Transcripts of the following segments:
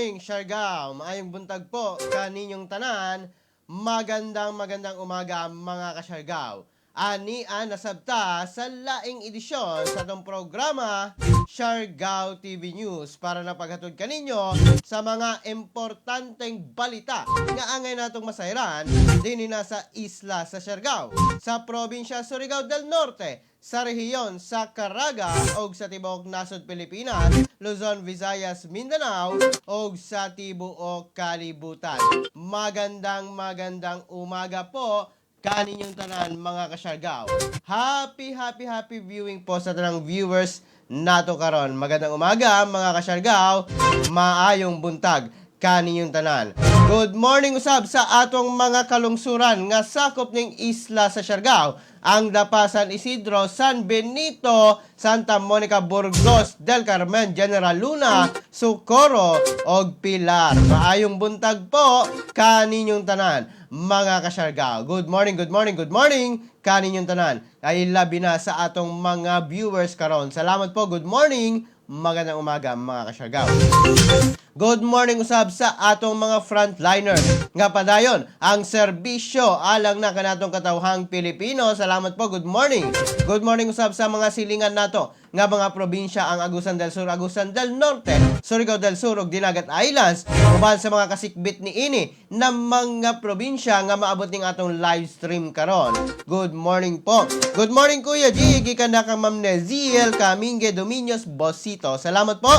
Morning, Siargao. Maayong buntag po kaninyong tanan. Magandang magandang umaga, mga kasyargao. Ani nasabta sa laing edisyon sa atong programa Siargao TV News para na paghatod kaninyo sa mga importanteng balita nga angay natong masayran dinhi na sa isla sa Siargao, sa probinsya Surigao del Norte, sa rehiyon sa Caraga og sa tibuok nasod Pilipinas, Luzon, Visayas, Mindanao og sa tibuok kalibutan. Magandang magandang umaga po kaninyong tanan, mga kasyargao. Happy, happy, happy viewing po sa tanang viewers nato karon. Magandang umaga, mga kasyargao. Maayong buntag kaninyong tanan. Good morning usab sa atong mga kalungsuran nga sakop ning isla sa Siargao, ang Dapa, San Isidro, San Benito, Santa Monica, Burgos, Del Carmen, General Luna, Socorro og Pilar. Maayong buntag po kaninyong tanan, mga kasyargao. Good morning, good morning, good morning kaninyong tanan. Ay labi na sa atong mga viewers karon. Salamat po. Good morning. Magandang umaga, mga kasyargao. Good morning usab sa atong mga frontliners nga padayon ang serbisyo alang na kanatong katawhang Pilipino. Salamat po. Good morning. Good morning usab sa mga silingan nato nga mga probinsya, ang Agusan del Sur, Agusan del Norte, Surigao del Sur ug Dinagat Islands, uban sa mga kasikbit niini na mga probinsya nga maabot ning atong live stream karon. Good morning po. Good morning, Kuya G. Gikan na kang Ma'am Neziel Camingue Dominios Bosito. Salamat po.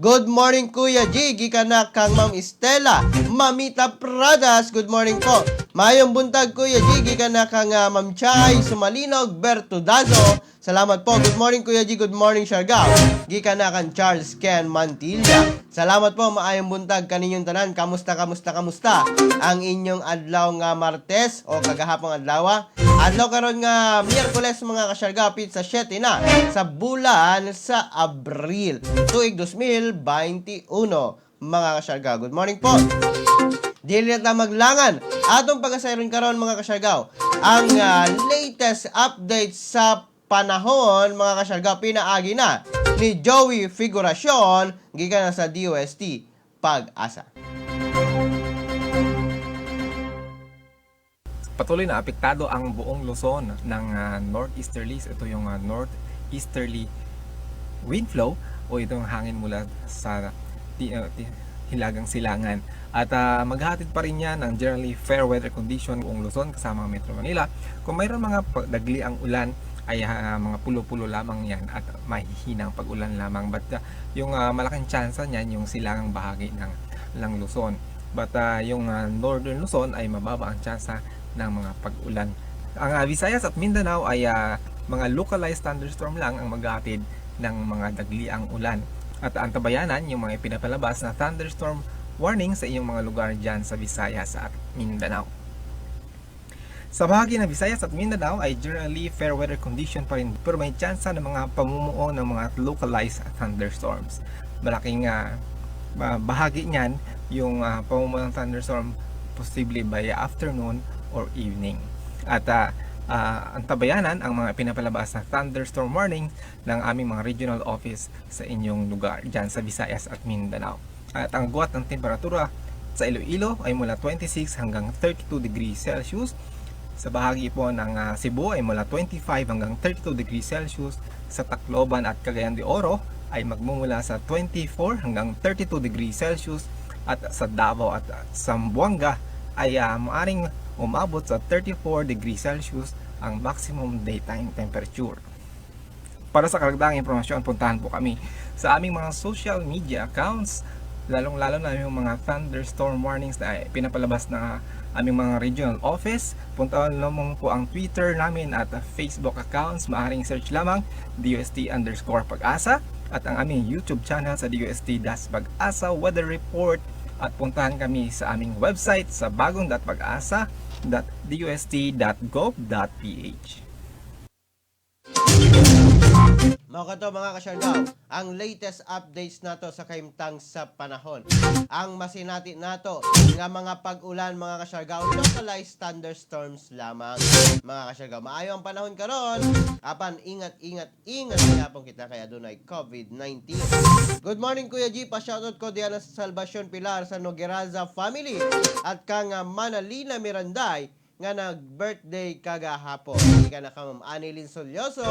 Good morning, Kuya G. Gikan na kang Ma'am Estela Mamita Pradas. Good morning po. Mayong buntag, Kuya G. Gikan na kang Ma'am Chay Sumalinog Bertudazo. Salamat po. Good morning, Kuya G. Good morning, Siargao. Gikan na kang Charles Ken Mantilla. Salamat po. Maayong buntag kaninyong tanan. Kamusta, kamusta, kamusta ang inyong adlaw nga Martes o kagahapong adlaw? Adlaw karon nga Miyerkules, mga kasyargao, sa 7 na sa bulan sa Abril, tuig 2021, mga kasyargao. Good morning po. Dili na ta maglangan. Atong pagasayron karon, mga kasyargao, ang latest update sa panahon, mga kasyargao, pinaagi na ni Joey Figuracion gikan na sa DOST Pag-asa. Patuloy na apektado ang buong Luzon ng northeasterlies. Ito yung northeasterly wind flow o itong hangin mula sa hilagang silangan. At maghahatid pa rin yan ng generally fair weather condition buong Luzon kasama ang Metro Manila. Kung mayroon mga dagli ang ulan ay mga pulo-pulo lamang yan at mahihinang pag-ulan lamang. But yung malaking tsansa niyan, yung silangang bahagi ng Luzon. But yung Northern Luzon ay mababa ang tsansa ng mga pag-ulan. Ang Visayas at Mindanao ay mga localized thunderstorm lang ang maghahatid ng mga dagliang ulan. At ang tabayanan yung mga ipinapalabas na thunderstorm warning sa inyong mga lugar dyan sa Visayas at Mindanao. Sa bahagi ng Visayas at Mindanao ay generally fair weather condition pa rin, pero may tsansa ng mga pamumuo ng mga localized thunderstorms. Malaking bahagi niyan yung pamumuo ng thunderstorm, posible by afternoon or evening. At ang tabayanan ang mga pinapalabas na thunderstorm warning ng aming mga regional office sa inyong lugar dyan sa Visayas at Mindanao. At ang agwat ng temperatura sa Iloilo ay mula 26 hanggang 32 degrees Celsius. Sa bahagi po ng Cebu ay mula 25 hanggang 32 degrees Celsius. Sa Tacloban at Cagayan de Oro ay magmumula sa 24 hanggang 32 degrees Celsius, at sa Davao at Zamboanga ay maaring umabot sa 34 degrees Celsius ang maximum daytime temperature. Para sa karagdagang impormasyon, puntahan po kami sa aming mga social media accounts, lalong-lalo na yung mga thunderstorm warnings na pinapalabas na aming mga regional office. Puntahan lamang po ang Twitter namin at Facebook accounts. Maaaring search lamang DOST_Pag-asa at ang aming YouTube channel sa DOST-Pag-asa Weather Report, at puntahan kami sa aming website sa bagong.pag-asa.dost.gov.ph. Mao Mao kato, mga kasyargaw, ang latest updates nato sa kahimtang sa panahon. Ang masinati nato nga mga pag-ulan, mga kasyargaw, localized thunderstorms lamang, mga kasyargaw. Maayo ang panahon karon, apan ingat, ingat, ingat gyapon kita kay adunay COVID-19. Good morning, Kuya G, pa-shoutout ko diyan sa Salvacion Pilar sa Nogueraza family at kang Manalina Miranday nga nag-birthday kagahapon. Gikan na ka Ma'am Annalyn Solyoso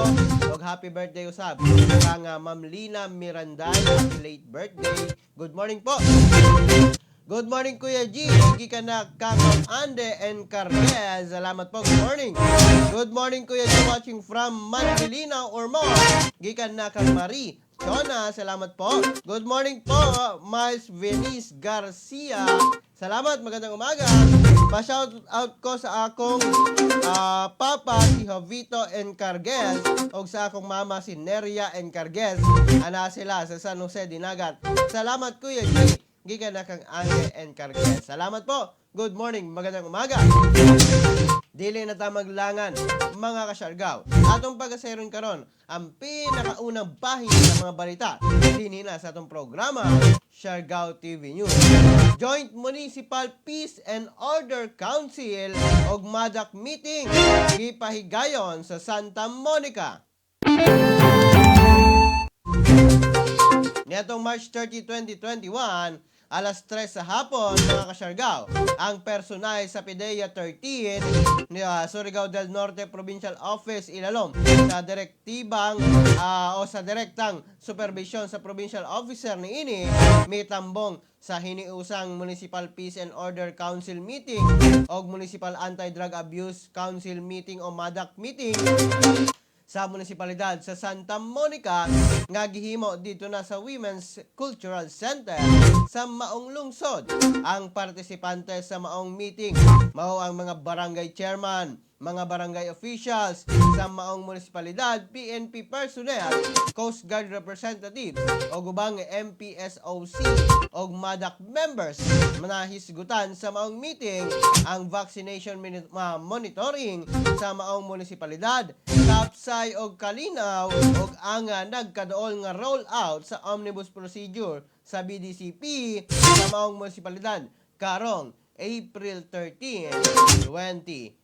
og happy birthday usab kang Ma'am Lina Miranday, happy late birthday. Good morning po. Good morning, Kuya G. Gikan na ka Ma'am Ande and Carles. Salamat po. Good morning. Good morning, Kuya G. Watching from Manilina Ormoc. Gikan na kang Marie Chona. Salamat po. Good morning po, Miles Venice Garcia. Salamat. Magandang umaga. Pa-shout out ko sa akong papa si Jovito Encarguez o sa akong mama si Neria Encarguez. Ana sila sa San Jose Dinagat. Salamat, Kuya G. Gikan na kang Ange Encarguez. Salamat po. Good morning. Magandang umaga. Dili na ta maglangan, mga kasyargaw. Atong pagaseron karon ang pinakaunang bahin ng mga balita dinhi na sa atong programa, Siargao TV News. Joint Municipal Peace and Order Council og MADAC meeting gipahigayon sa Santa Monica. Niadtong March 30, 2021, alas 3 sa hapon, mga kasyargaw, ang personal sa PDEA 13 ni Surigao del Norte Provincial Office ilalom sa direktibang o sa direktang supervision sa provincial officer ni ini mitambong sa hiniusang Municipal Peace and Order Council meeting o Municipal Anti-Drug Abuse Council meeting o MADAC meeting sa munisipalidad sa Santa Monica nga gihimo dito na sa Women's Cultural Center sa maong lungsod. Ang partisipante sa maong meeting mao ang mga barangay chairman, mga barangay officials sa maong munisipalidad, PNP personnel, Coast Guard representatives o ubang MPSOC og MADAC members. Manahisgutan sa maong meeting ang vaccination monitoring sa maong munisipalidad, kapsay og kalinaw og ang nagkaduol nga roll out sa omnibus procedure sa BDCP sa maong munisipalidad karong April 13, 2021.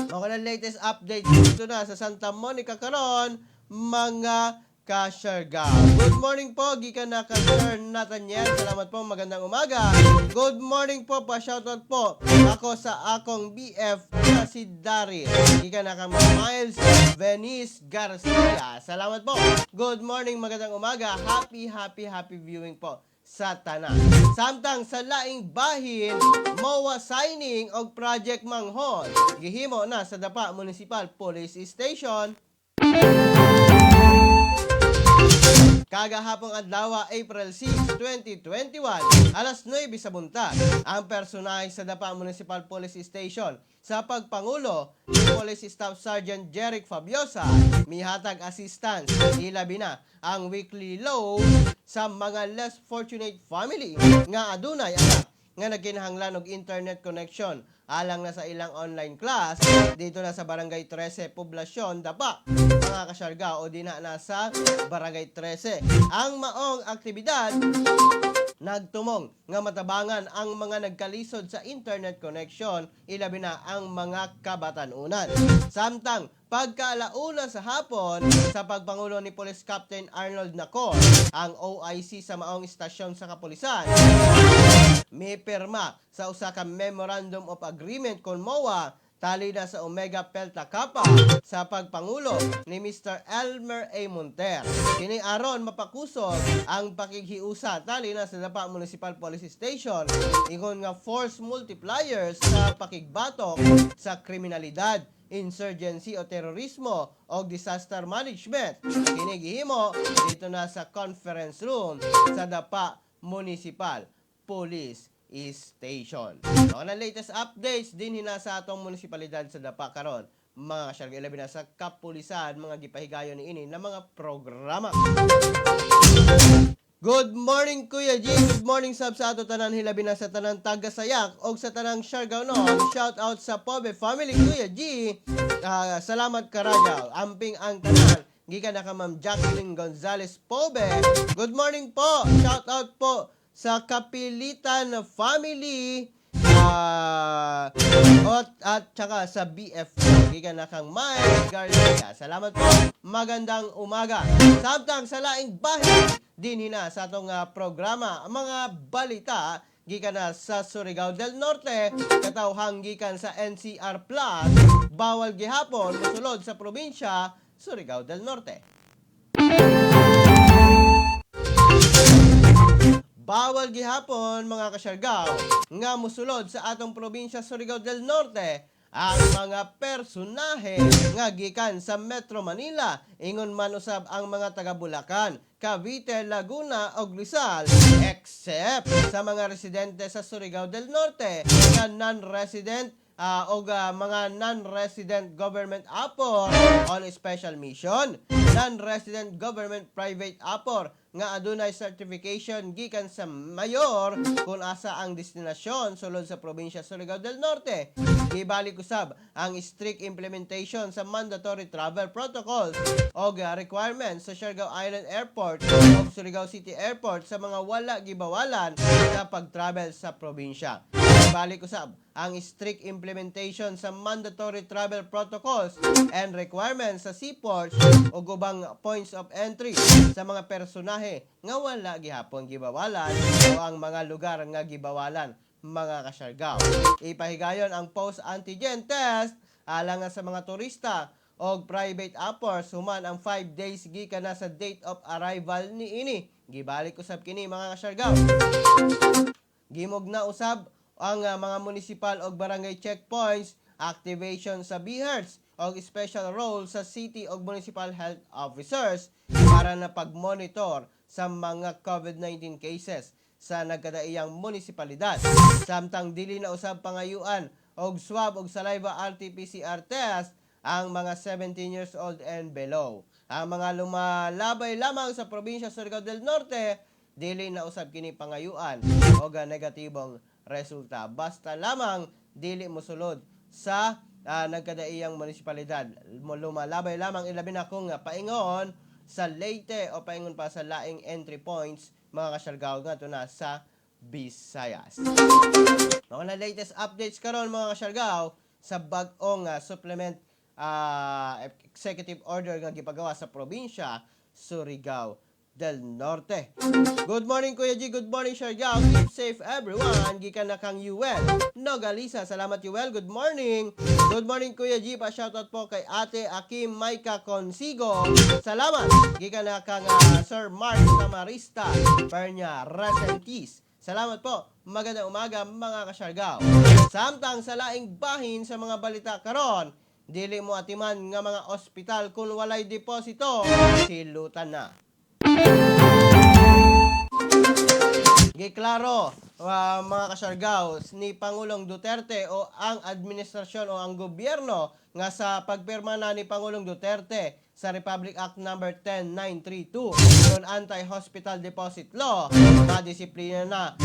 Mao na latest update dito na sa Santa Monica karon, mga kasyargaw. Good morning po, gikan na kang Sir Nathaniel. Salamat po, magandang umaga. Good morning po, pa-shoutout po ako sa akong BF na si Daryl. Gikan na kang Miles Venice Garcia. Salamat po. Good morning, magandang umaga. Happy, happy, happy viewing po sa tanan. Samtang sa laing bahin, MOA signing og Project Manghon. Gihimo na sa Dapa Municipal Police Station. Kagahapong adlaw, April 6, 2021, alas 9 sa buntag, ang personahe sa Dapa Municipal Police Station sa pagpangulo ni Police Staff Sergeant Jeric Fabiosa mihatag assistance, ilabi na ang weekly loan sa mga less fortunate family nga adunay anak nga nagkinahanglan og internet connection alang na sa ilang online class dito na sa Barangay 13, Poblasyon, Dapa, mga kasyarga, o dina na sa Barangay 13. Ang maong aktibidad nagtumong nga matabangan ang mga nagkalisod sa internet connection, ilabi na ang mga kabatanunan. Samtang pagkaalauna sa hapon, sa pagpangulo ni Police Captain Arnold Nacor, ang OIC sa maong istasyon sa kapulisan may pirma sa usa ka Memorandum of Agreement kon MOA tali na sa Omega Pelta Kappa sa pagpangulo ni Mr. Elmer A. Monter. Kini aron mapakusog ang pakighiusa tali na sa Dapa Municipal Police Station ingon nga force multipliers sa pakigbatok sa kriminalidad, insurgency o terorismo o disaster management. Kini gihimo dito na sa conference room sa Dapa Municipal Police Station. So, ang latest updates din hina sa atong munisipalidad sa Dapa karon, mga kasyarga, ilabi na sa kapulisan, mga gipahigayon ni ini na mga programa. Good morning, Kuya G. Good morning sab sa ato tanan, hilabi na sa tanan taga-Sayak og sa tanang Siargao noon. Shout out sa Pobe family, Kuya G. Ah, salamat karayaw. Amping ang tanan. Gikan na ka Ma'am Jacqueline Gonzalez Pobe. Good morning po. Shout out po sa Kapilitan family at saka sa BF. Gikan na kang Mike Garcia. Salamat po. Magandang umaga. Samtang sa laing bahin din hina sa atong programa ang mga balita gikan na sa Surigao del Norte, katawhang gikan sa NCR Plus, bawal gihapon mosulod sa probinsya Surigao del Norte. Bawal gihapon, mga kasyargaw, nga musulod sa atong probinsya Surigao del Norte ang mga personahe nga gikan sa Metro Manila, ingon man usab ang mga taga Bulacan, Cavite, Laguna ug Rizal, except sa mga residente sa Surigao del Norte nga non-resident og mga non-resident government apor on special mission, non-resident government private apor nga adunay certification gikan sa mayor kung asa ang destinasyon sulod sa probinsya Surigao del Norte. Gibalik usab ang strict implementation sa mandatory travel protocols og requirements sa Siargao Island Airport ug Surigao City Airport sa mga wala gibawalan sa pag-travel sa probinsya. Gibalik usab ang strict implementation sa mandatory travel protocols and requirements sa seaports ug ubang points of entry sa mga personahe nga wala gihapon gibawalan o ang mga lugar nga gibawalan, mga kasyargaw. Ipahigayon ang post-antigen test alang nga sa mga turista og private apors human ang 5 days gikan na sa date of arrival niini. Gibalik usab kini, mga kasyargaw. Gimugna usab ang mga municipal og barangay checkpoints, activation sa BHERTS og special role sa city og municipal health officers para na pag-monitor sa mga COVID-19 cases sa nagkadaiyang munisipalidad. Samtang dili na usab pangayuan og swab og saliva RT-PCR test ang mga 17 years old and below. Ang mga lumalabay lamang sa probinsya Surigao del Norte, dili na usab kini pangayuan og negatibong resulta. Basta lamang dili mosulod sa nagkadaiyang munisipalidad. Lumalabay lamang, ilabi na kung paingon sa Leyte o paingon pa sa laing entry points, mga kasyargaw, nga na sa Visayas. Mga na latest updates karon, mga kasyargaw, sa bag-ong supplement executive order nga gipagawa sa probinsya Surigao del Norte. Good morning, Kuya G, good morning, Siargao. Keep safe, everyone. Gikan na kang Yuel Nogalisa. Salamat, Yuel. Good morning. Good morning, Kuya G. Pa shoutout po kay Ate Akim Maika Consigo. Salamat. Gikan na kang Sir Mark Samarista Pernia Resentis. Salamat po. Magandang umaga, mga kasyargaw. Samtang sa laing bahin sa mga balita karon, dili mo atiman nga mga ospital kung walay deposito, silutan na. Giklaro, mga kasyargaw, ni Pangulong Duterte o ang administrasyon o ang gobyerno nga sa pagpirma na ni Pangulong Duterte sa Republic Act Number 10932 on Anti-Hospital Deposit Law, madisiplina na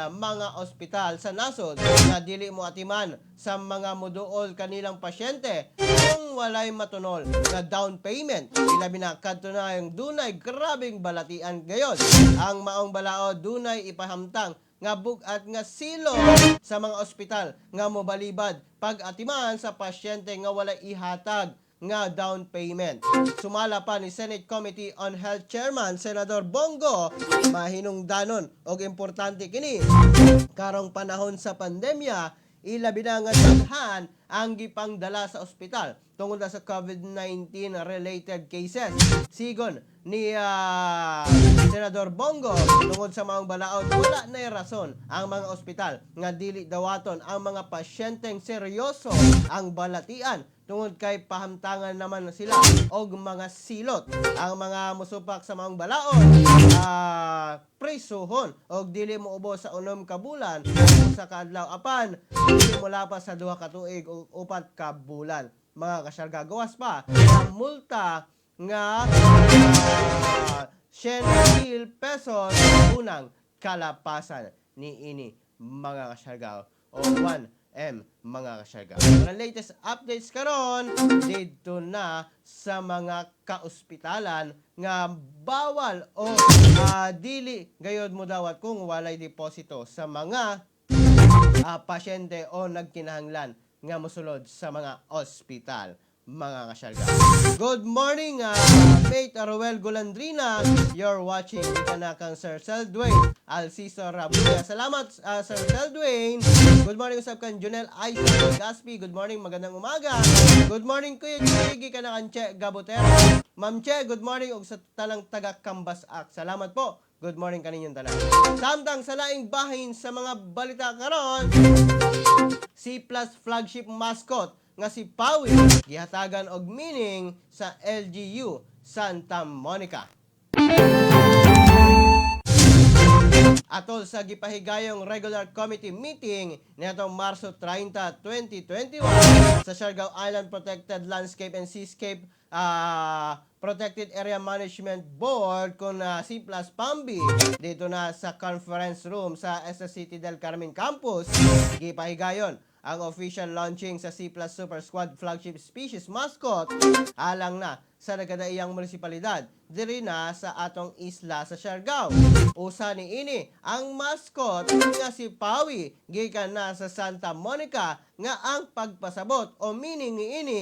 ang mga ospital sa nasod nga dili mo atiman sa mga muduol kanilang pasyente kung walay matunol na down payment. Ilabi na kadto na yung dunay grabing balatian gayon. Ang maong balaod dunay ipahamtang nga bug-at nga silo sa mga ospital nga mobalibad pag-atiman sa pasyente nga walay ihatag nga down payment. Sumala pa ni Senate Committee on Health Chairman Senador Bong Go, mahinungdanon og importante kini karong panahon sa pandemya, ilabi na nga daghan ang gipangdala sa ospital tungod na sa COVID-19 related cases. Sigon ni Senador Bong Go, tungod sa maong balaod, wala na rason ang mga ospital nga dili dawaton ang mga pasyenteng seryoso ang balatian tungod kay pahamtangan naman sila og mga silot. Ang mga musupak sa maong balaod, prisuhon og dili mo ubos sa 6 ka bulan sa kaadlaw, apan dili mo lapas sa 2 ka tuig o 4 ka bulan, mga kasyargaw. Gawas pa sa multa nga 100,000 pesos unang kalapasan ni ini, mga kasyargaw, o 1 M, mga kasyarga. Mga latest updates karon dito na sa mga kaospitalan nga bawal o dili gayod mo dawat kung walay deposito sa mga pasyente o nagkinahanglan nga mosulod sa mga ospital, mga kasyarga. Good morning, mate Aruel Gulandrina. You're watching gikan Sir Seldwayne Alciso Rabuya. Salamat, Sir Seldwayne. Good morning usab kan Junel Isaac Gaspi. Good morning, magandang umaga. Good morning, Kuya Chigi, gikan Che Gabotero. Ma'am Che, good morning ug sa tanang taga Kambasak. Salamat po. Good morning kaninyong tanan. Samtang sa laing bahin sa mga balita karon, C Plus flagship mascot nga si Pawi gihatagan og meaning sa LGU Santa Monica. Atol sa gipahigayong regular committee meeting niadtong Marso 30, 2021 sa Siargao Island Protected Landscape and Seascape Protected Area Management Board kung C Plus PAMB dito na sa conference room sa SS City del Carmen Campus, gipahigayon ang official launching sa C Plus Super Squad flagship species mascot alang na sa nagkadaiyang munisipalidad diri na sa atong isla sa Siargao. Usa ni ini ang mascot nga si Pawi gikan na sa Santa Monica nga ang pagpasabot o meaning ni ini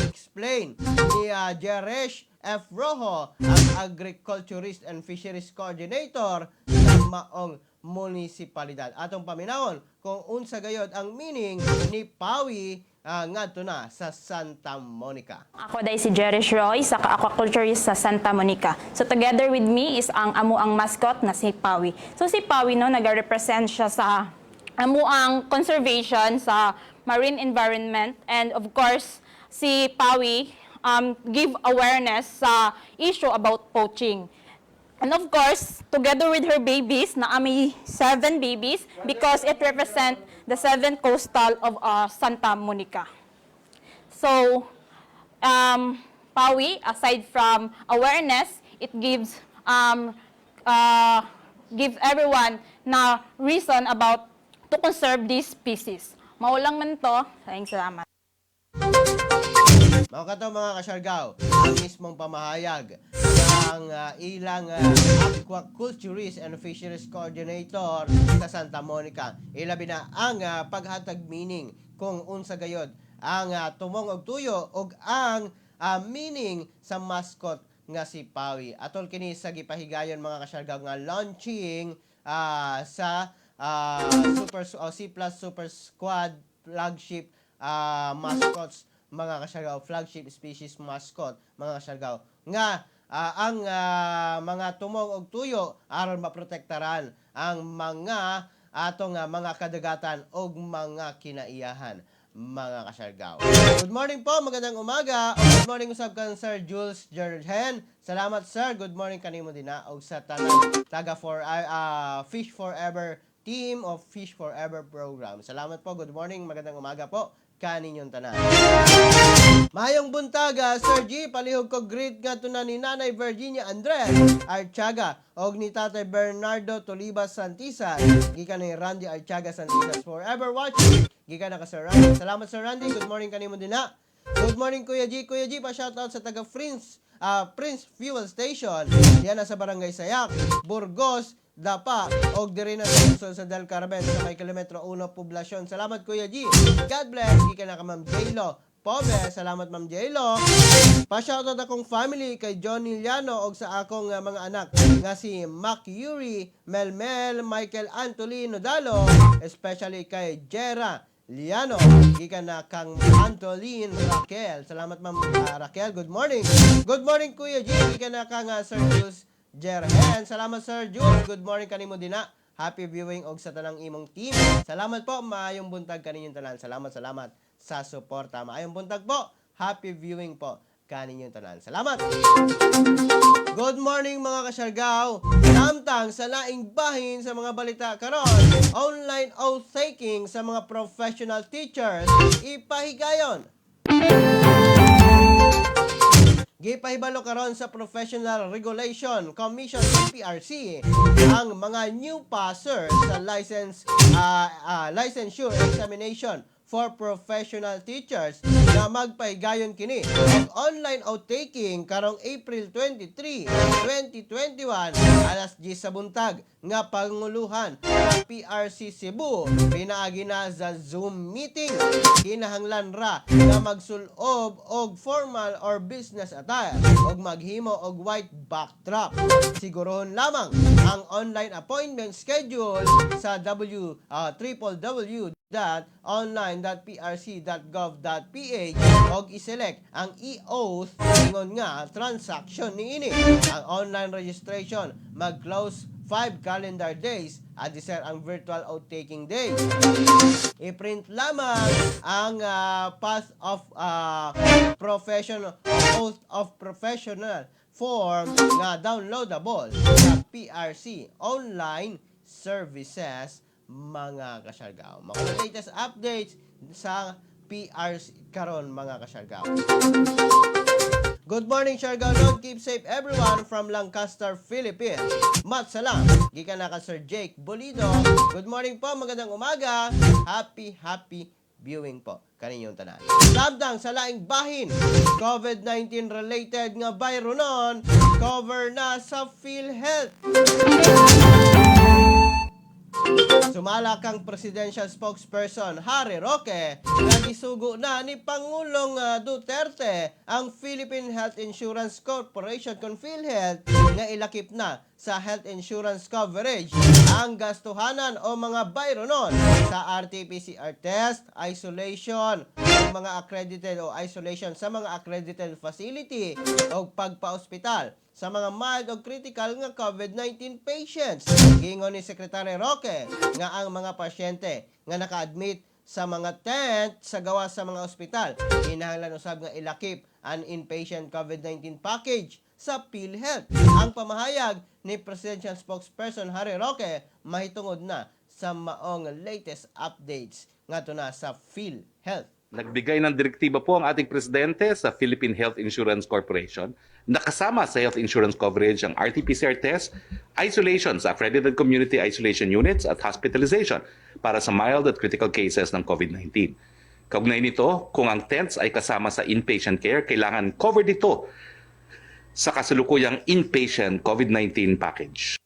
explain ni Jeresh F. Rojo, ang Agriculturist and Fisheries Coordinator sa maong munisipalidad. Atong paminawon kung unsa gayod ang meaning ni Pawi ngadto na sa Santa Monica. Ako diay si Jerish Roy, sa aquaculturist sa Santa Monica. So together with me is ang amo ang mascot na si Pawi. So si Pawi, no, nag-represent siya sa amo ang conservation sa marine environment, and of course si Pawi give awareness sa issue about poaching. And of course, together with her babies, naa mi seven babies because it represent the seven coastal of Santa Monica. So, Pawi, aside from awareness, it gives everyone na reason about to conserve these species. Mao lang man to. Maraming salamat. Mga kato, mga kasyargaw, ang mismong pamahayag ng ilang aquaculturist and fisheries coordinator sa Santa Monica. Ilabi na ang paghatag meaning kung unsa gayod ang tumong og tuyo og ang meaning sa mascot nga si Pawi. Atol kini sa gipahigayon, mga kasyargaw, nga launching sa Super o C Plus Super Squad flagship mascots, mga kasyargaw, flagship species mascot, mga kasyargaw, nga ang mga tumong og tuyo aron maprotektaran ang mga atong mga kadagatan og mga kinaiyahan, mga kasyargaw. Good morning po, magandang umaga. O good morning usab kan Sir Jules Jerhen. Salamat, sir. Good morning kanimo din na og sa tanan taga for Fish Forever team of Fish Forever program. Salamat po. Good morning, magandang umaga po kaninyong tanan. Mayong buntaga, Sir G, palihog ko greet nga na ni Nanay Virginia Andres Archaga og ni Tatay Bernardo Tolibas Santisas. Gikan ni Randy Archaga Santisas. Forever watching. Gikan na ka Sir Randy. Salamat, Sir Randy. Good morning kanimo din na. Good morning, Kuya G. Kuya G, pa shoutout sa taga Prince Fuel Station. Diyan na sa Barangay Sayak, Burgos, Dapa, og diri na sa lungsod sa Del Carmen sa may kilometro 1 poblasyon. Salamat, Kuya G. God bless. Gikan na ka Ma'am Jaylo Pobe. Salamat, Ma'am Jaylo. Pa-shoutout akong family kay John Niliano og sa akong mga anak nga si Mac Yuri, Melmel, Michael Antolino Dalo, especially kay Jera Liano. Gikan na kang Antolin Raquel. Salamat, Ma'am Raquel. Good morning. Good morning, Kuya G. Gikan na kang Sir Jules Jerhen. Salamat, Sir Jules. Good morning kanimo din na. Happy viewing og sa tanang imong team. Salamat po. Maayong buntag kaninyong tanan. Salamat, salamat sa suporta. Maayong buntag po. Happy viewing po kaninyong tanan. Salamat. Good morning, mga kasyargaw. Samtang sa laing bahin sa mga balita karon, online oath taking sa mga professional teachers ipahigayon. Gipahibalo karon sa Professional Regulation Commission, PRC, ang mga new passers sa licensure examination for professional teachers na magpahigayon kini og online oath-taking karong April 23, 2021, alas 10 sa buntag nga panguluhan sa PRC Cebu pinaagi na sa Zoom meeting. Kinahanglan ra nga magsulob og formal or business attire og maghimo og white backdrop. Sigurohon lamang ang online appointment schedule sa w www.online.prc.gov.ph og i-select ang e-oath ingon nga transaction niini. Ang online registration mag-close 5 calendar days adiser ang virtual oath-taking day. I-print lamang ang path of profession oath of professional form nga downloadable sa PRC online services, mga kasyargaw. Mga latest updates sa PRC karon, mga kasyargaw. Good morning, Siargao Lord. Keep safe, everyone, from Lancaster, Philippines. Mat salam. Gikan na ka Sir Jake Bolido. Good morning po. Magandang umaga. Happy, happy viewing po kaninyong tanan. Samtang sa laing bahin, COVID-19 related nga bayronon, cover na sa PhilHealth. Sumala kang presidential spokesperson Harry Roque, nagisugo na ni Pangulong Duterte ang Philippine Health Insurance Corporation kon PhilHealth nga ilakip na sa health insurance coverage ang gastuhanan o mga bayronon sa RT-PCR test, isolation, o mga accredited o isolation sa mga accredited facility o pagpa-ospital sa mga mild o critical nga COVID-19 patients. Giingon ni Secretary Roque nga ang mga pasyente nga naka-admit sa mga tent sa gawas sa mga ospital, kinahanglan usab nga ilakip ang inpatient COVID-19 package sa PhilHealth. Ang pamahayag ni Presidential Spokesperson Harry Roque mahitungod na sa maong latest updates ngadto na sa PhilHealth. Nagbigay ng direktiba po ang ating presidente sa Philippine Health Insurance Corporation na kasama sa health insurance coverage ang RT-PCR test, isolation sa accredited community isolation units at hospitalization para sa mild at critical cases ng COVID-19. Kaugnay nito, kung ang tents ay kasama sa inpatient care, kailangan covered ito sa kasalukuyang inpatient COVID-19 package.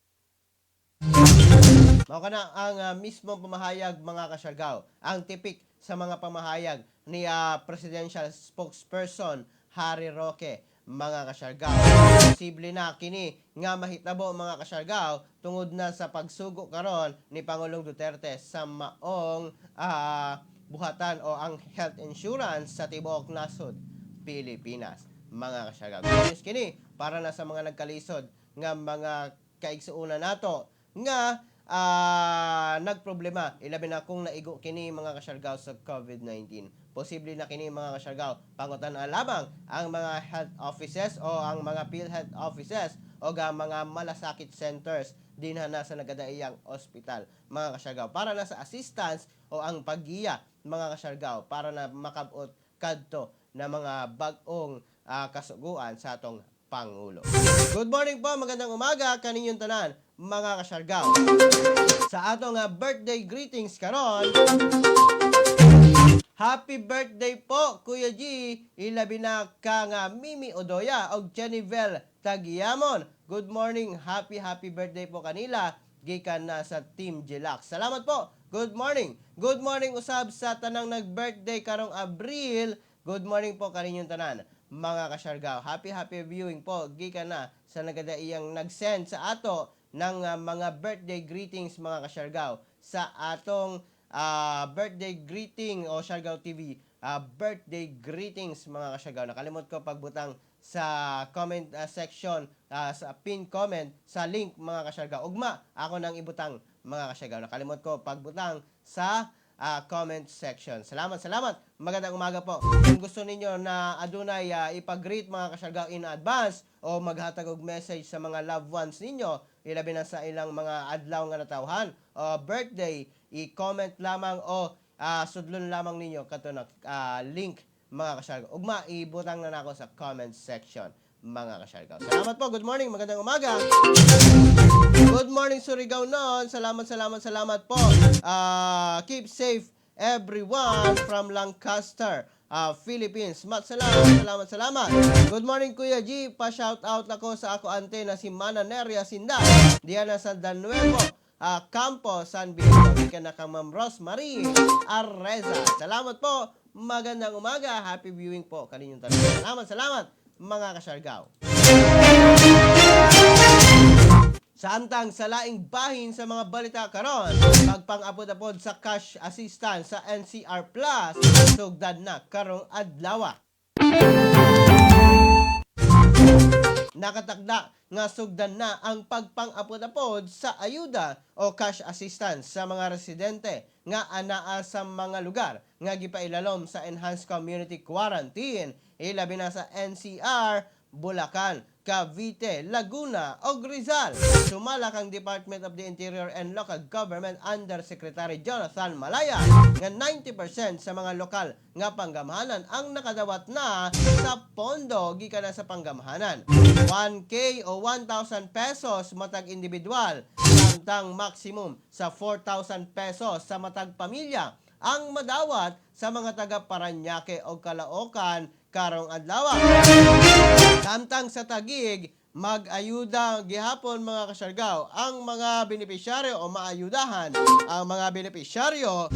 Mao kana ang mismong pamahayag, mga kasyargaw, ang tipik sa mga pamahayag ni presidential spokesperson Harry Roque, mga kasyargaw. Posible na kini nga mahitabo, mga kasyargaw, tungod na sa pagsugo karon ni Pangulong Duterte sa maong buhatan o ang health insurance sa tibuok nasod Pilipinas, mga kasyargaw. Good news kini para na sa mga nagkalisod nga mga kaigsuonan nato nga nagproblema, ilabi na kung naigo kini, mga kasyargaw, sa COVID-19. Posible na kini, mga kasyargaw. Pangutan lamang ang mga health offices o ang mga PhilHealth offices o ang mga malasakit centers dinha na sa nagadaiyang ospital, mga kasyargaw, para na sa assistance o ang paggiya, mga kasyargaw, para na makabot kadto na mga bag-ong kasuguan sa atong pangulo. Good morning po, magandang umaga kaninyong tanan, mga kasyargaw. Sa atong birthday greetings karon, happy birthday po, Kuya G. Ilabi na ka nga Mimi Odoya og Jennivel Tagyamon. Good morning, happy happy birthday po kanila gikan na sa Team Gelax. Salamat po. Good morning. Good morning usab sa tanang nag-birthday karong Abril. Good morning po kaninyong tanan, mga kasyargaw. Happy happy viewing po gikan na sa nagadaiyang nag-send sa ato ng mga birthday greetings, mga kasyargaw, sa atong birthday greeting o Siargao TV birthday greetings, mga kasyargaw. Nakalimot ko pagbutang sa comment section, sa pin comment sa link, mga kasyargaw. Ugma ako nang ibutang, mga kasyargaw. Nakalimot ko pagbutang sa comment section. Salamat, salamat. Magandang umaga po. Kung gusto ninyo na adunay ipag-greet, mga kasyargaw, in advance o maghatag og message sa mga loved ones ninyo, ilabi na sa ilang mga adlaw nga natawhan o birthday, i-comment lamang o sudlon lamang ninyo kato na link, mga kasyargaw. Ugma ibutang na nako sa comment section, mga kasyargaw. Salamat po. Good morning. Magandang umaga. Good morning, Surigao noon. Salamat, salamat, salamat po. Keep safe, everyone, from Lancaster, Philippines. Mat, salamat, salamat, salamat. Good morning, Kuya G. Pa-shout out ako sa ako ante na si Mana Neria Sinda. Diyan na sa Danuevo Campo, San Benito. Gikan na kang Ma'am Rosemarie Arreza. Salamat po. Magandang umaga. Happy viewing po kaninyong tanan. Salamat, salamat, mga kasyargaw. Samtang sa laing bahin sa mga balita karon, pagpang-apod-apod sa cash assistance sa NCR Plus, sugdan na karong adlaw. Nakatakda nga sugdan na ang pagpang-apod-apod sa ayuda o cash assistance sa mga residente nga anaa sa mga lugar nga gipailalom sa Enhanced Community Quarantine, ilabi na sa NCR, Bulacan, Cavite, Laguna ug Rizal. Sumala kang Department of the Interior and Local Government Undersecretary Jonathan Malaya nga 90% sa mga lokal nga panggamhanan ang nakadawat na sa pondo gikan na sa panggamhanan. 1K o 1,000 pesos matag individual, samtang maximum sa 4,000 pesos sa matag pamilya ang madawat sa mga taga Parañaque o Caloocan karong adlaw. Samtang sa Taguig, mag-ayuda gihapon, mga kasyargaw, ang mga benepisyaryo o maayudahan ang mga benepisyaryo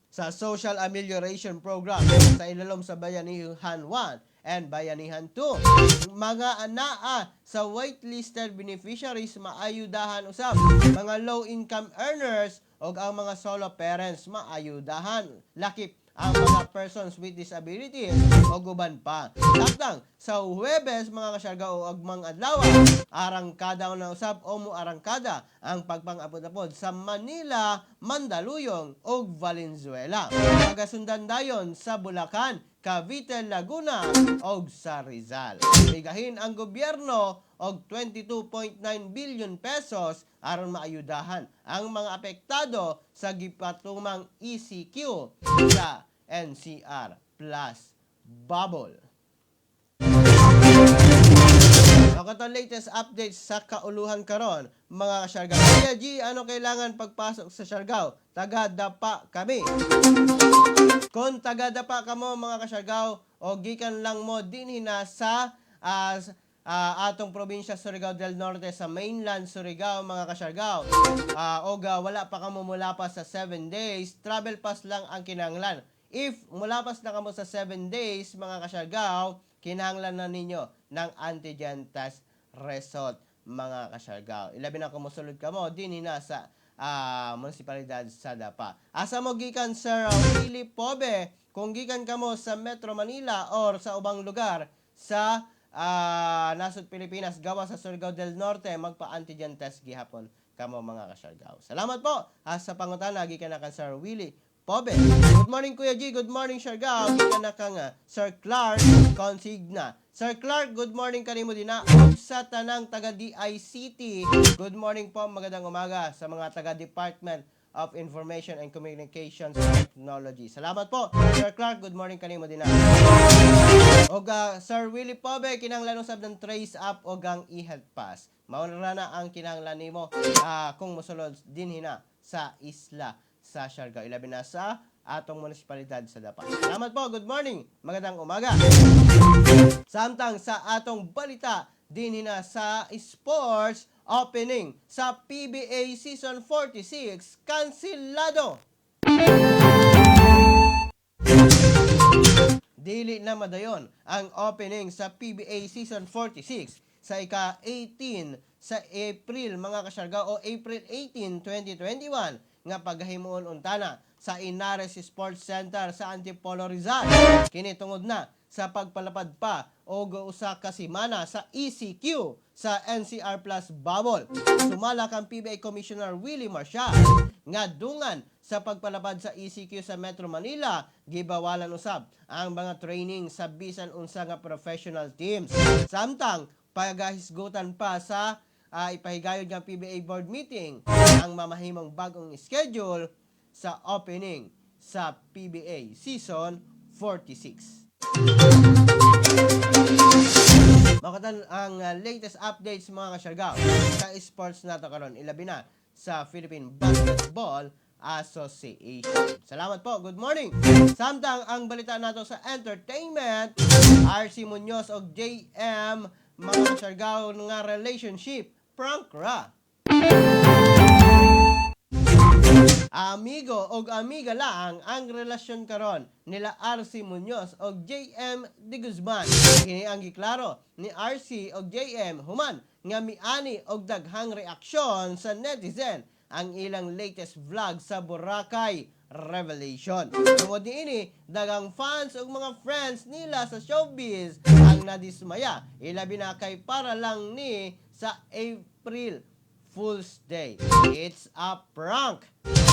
sa Social Amelioration Program sa ilalom sa Bayanihan 1 and Bayanihan 2. Mga anaa sa waitlisted beneficiaries maayudahan usab. Mga low income earners o ang mga solo parents maayudahan. Lakip ang mga persons with disabilities o uban pa. Samtang sa Huwebes, mga kasyargaw, o agmang adlaw, arangkada na usab o muarangkada ang pagpang-apod-apod sa Manila, Mandaluyong ug Valenzuela. Pagasundan dayon sa Bulacan, Cavite, Laguna ug sa Rizal. Migahin ang gobyerno og 22.9 billion pesos aron maayudahan ang mga apektado sa gipatumang ECQ sa NCR Plus Bubble. Ako to latest updates sa kauluhan karon, mga kasyargaw. Kuya G, ano kailangan pagpasok sa Siargao? Taga Dapa kami. Kung taga Dapa kamo, mga kasyargaw, o gikan lang mo dinhi na sa atong probinsya Surigao del Norte, sa mainland Surigao, mga kasyargaw, o wala pa kamo mula pa sa 7 days, travel pass lang ang kinahanglan. If mulapas na kamo sa 7 days, mga kasyargaw, kinahanglan na ninyo ng antigen test result, mga kasyargaw. Ilabi na kung mosulod kamo dinhi na sa munisipalidad sa Dapa. Asa mo gikan, Sir Willie Pobe? Kung gikan kamo sa Metro Manila or sa ubang lugar sa nasod Pilipinas gawa sa Surigao del Norte, magpa-antigen test gihapon kamo, mga kasyargaw. Salamat po sa pangutana gikan na kan Sir Willie Pobe. Good morning, Kuya G. Good morning, Siargao. Gikan na kang Sir Clark Consigna. Sir Clark, good morning kanimo din ug sa tanang taga DICT. Good morning po, magandang umaga sa mga taga Department of Information and Communications Technology. Salamat po, Sir Clark. Good morning kanimo din. Og Sir Willie Pobe, kinahanglan usab ng Trace App og ang e-health pass. Mao na na ang kinahanglan nimo kung mosulod dinhi na sa isla sa Siargao, ilabi na sa atong munisipalidad sa Dapa. Salamat po. Good morning. Magandang umaga. Samtang sa atong balita dinhi na sa sports, opening sa PBA Season 46 kansilado. Dili na madayon ang opening sa PBA Season 46 sa ika-18 sa April, mga kasyargaw, o April 18, 2021 nga paghimuon untana sa Ynares Sports Center sa Antipolo, Rizal. Kini tungod na sa pagpalapad pa og usa ka semana sa ECQ sa NCR Plus Bubble. Sumala kang PBA Commissioner Willie Marcial nga dungan sa pagpalapad sa ECQ sa Metro Manila, gibawalan usab ang mga training sa bisan unsa nga professional teams. Samtang pagahisgutan pa sa ipahigayod nga PBA board meeting ang mamahimong bagong schedule sa opening sa PBA Season 46. Mao ang latest updates, mga kasyargaw, sa sports nato karon, ilabi na sa Philippine Basketball Association. Salamat po. Good morning. Samtang ang balita nato sa entertainment, RC Munoz og JM, mga kasyargaw, nga relationship prank ra. Amigo og amiga lang ang relasyon karon nila RC Munoz og JM De Guzman. Kini ang giklaro ni RC og JM human nga miani og daghang reaksyon sa netizen ang ilang latest vlog sa Boracay Revelation. Tungod niini, daghang fans ug mga friends nila sa showbiz ang nadismaya, ilabi na kay para lang ni sa April Fool's Day. "It's a prank."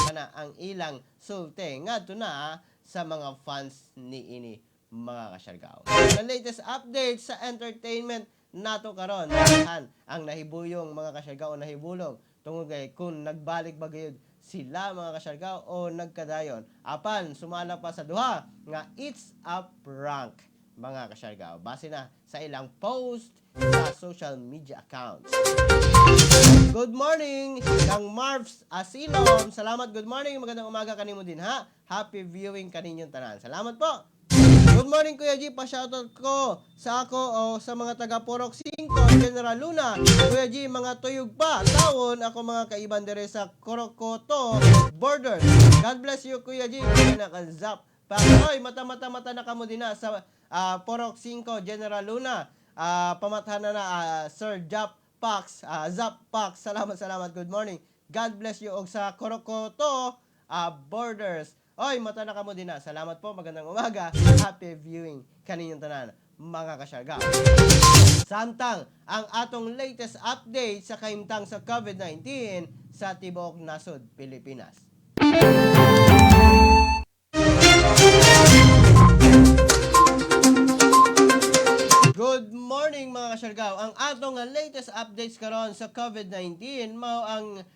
Kana ang ilang sulti ngadto na sa mga fans ni ini, mga kasyargaw. The latest update sa entertainment nato karon, daghan ang nahibuyong, mga kasyargaw, o nahibulong tungod kay kung nagbalik ba gayud sila, mga kasyargaw, o nagkadayon. Apan sumala pa sa duha nga it's a prank, mga kasyargaw, base na sa ilang post sa social media accounts. Good morning kang Marvs Asilom. Salamat, good morning. Magandang umaga kanimo din ha. Happy viewing kaninyong tanan. Salamat po. Good morning, Kuya G, pa-shoutout ko sa ako o sa mga taga Purok 5, General Luna. Kuya G, mga tuyog pa. Tawon ako mga kaiban dire sa Corocoto border. God bless you, Kuya G. Kuya nakazap. Pa, oy, mata mata mata na kamo din na sa Purok 5, General Luna. Pamathan na na Sir Jap Pax, Zap Pax. Salamat, salamat. Good morning. God bless you og sa Corocoto borders. Oy, mata na kamo din na. Salamat po. Magandang umaga. Happy viewing kaninyong tanan, mga kasyarga. Samtang ang atong latest update sa kahimtang sa COVID-19 sa tibuok nasod Pilipinas. Good morning, mga kasyargaw. Ang atong latest updates karon sa COVID-19 mao ang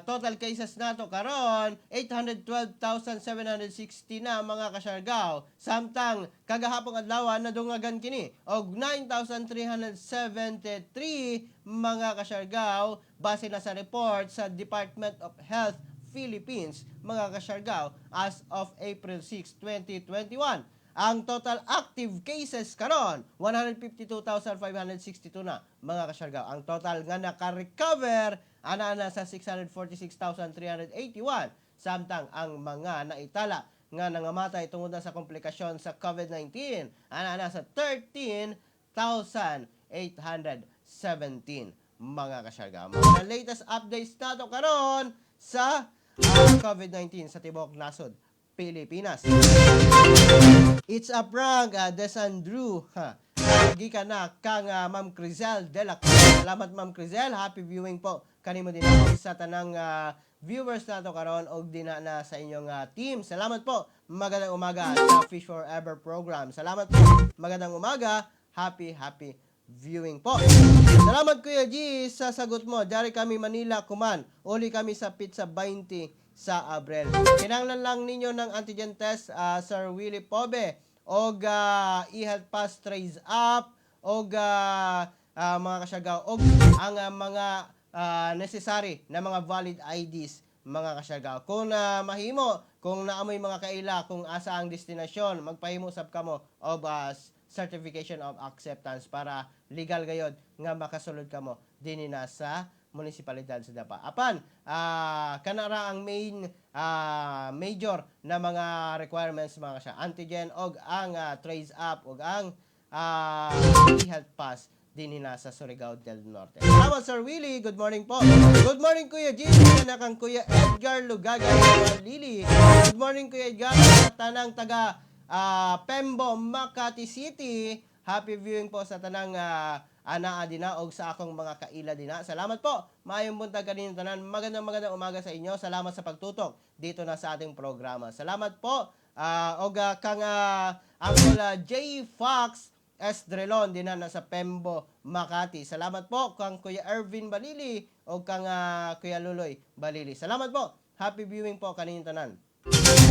total cases nato karon 812,760 na, mga kasyargaw. Samtang kagahapong adlaw nadungagan kini og 9,373, mga kasyargaw, base na sa report sa Department of Health Philippines, mga kasyargaw, as of April 6, 2021. Ang total active cases karon 152,562 na, mga kasyargaw. Ang total nga naka-recover ana na sa 646,381, samtang ang mga naitala nga nangamatay tungod na sa komplikasyon sa COVID-19 ana na sa 13,817, mga kasyargaw. Mga latest updates nato karon sa COVID-19 sa tibuok nasod Pilipinas. It's a prank, Desandrew. Ha. Gikan na kang Ma'am Crizel de la Cruz. Salamat, Ma'am Crizel. Happy viewing po kanimo din ako sa tanang viewers nato karon og dina na sa inyong team. Salamat po. Magandang umaga sa Fish Forever program. Salamat po. Magandang umaga. Happy, happy viewing po. Salamat, Kuya G, sa sagot mo. Dari kami Manila kuman. Uli kami sa Pizza 20 sa Abril. Kinahanglan lang ninyo ng antigen test, Sir Willie Pobe, og e-health pass trace up og mga kasyagaw og ang mga necessary na mga valid IDs, mga kasyagaw. Kung mahimo, kung naamoy mga kaila kung asa ang destinasyon, magpahimo sab kamo og certification of acceptance para legal gayod nga makasulod kamo dinhi na sa munisipalidad sa Dapa. Apan, kanara ang main major na mga requirements, mga kasya. Antigen og ang trace up og ang e-health pass dinhi na sa Surigao del Norte. Salamat, Sir Willie. Good morning po. Good morning, Kuya G. Na kang Kuya Edgar Lugaga Lili. Good morning, Kuya Edgar. Sa tanang taga Pembo, Makati City. Happy viewing po sa tanang anaa dina og sa akong mga kaila dina. Salamat po. Maayong buntag kaninyo tanan. Magandang magandang umaga sa inyo. Salamat sa pagtutok dito na sa ating programa. Salamat po. Og kang Uncle J. Fox Esdrelon din na nasa Pembo, Makati. Salamat po kang Kuya Ervin Balili o kang Kuya Luloy Balili. Salamat po. Happy viewing po kaninyong tanan.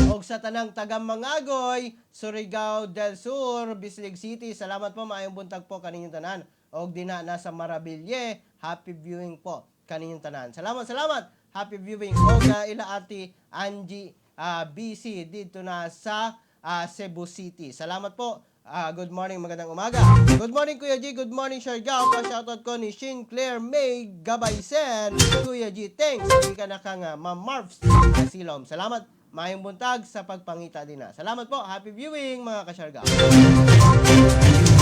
Og sa tanang taga Mangagoy, Surigao del Sur, Bislig City. Salamat po, maayong buntag po kaninyong tanan. Og dina na sa Maravilye. Happy viewing po kaninyong tanan. Salamat, salamat. Happy viewing. Og ila Ate Angie BC dito na sa Cebu City. Salamat po. Good morning, magandang umaga. Good morning, Kuya G. Good morning, Siargao. Pa-shoutout ko ni Shin Claire May Gabaysen. Kuya G, thanks. Hindi ka na kang Ma'am Marvs Asilom. Salamat. Maayong buntag sa pagpangita din na. Salamat po. Happy viewing, mga kasyargao.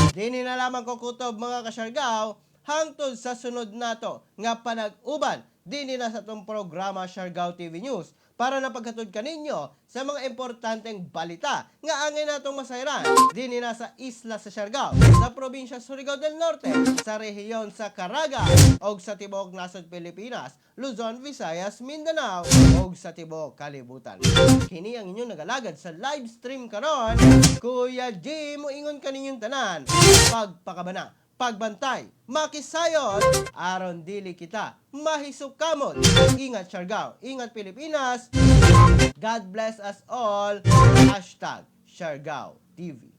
Dini na lamang ko kutob, mga kasyargao, hangtod sa sunod nato nga panag-uban dini na sa atong programa Siargao TV News para napaghatod kaninyo sa mga importanteng balita nga angay natong masayran dini na sa isla sa Siargao, sa probinsya Surigao del Norte, sa rehiyon sa Caraga og sa tibuok nasod Pilipinas, Luzon, Visayas, Mindanao og sa tibuok kalibutan. Kini ang inyong nagalagad sa live stream karon, Kuya G, moingon kaninyong tanan. Pagpakabana, pagbantay, makisayod, aron dili kita mahisukamot. Ingat, Siargao, ingat, Pilipinas. God bless us all. #SiargaoTV.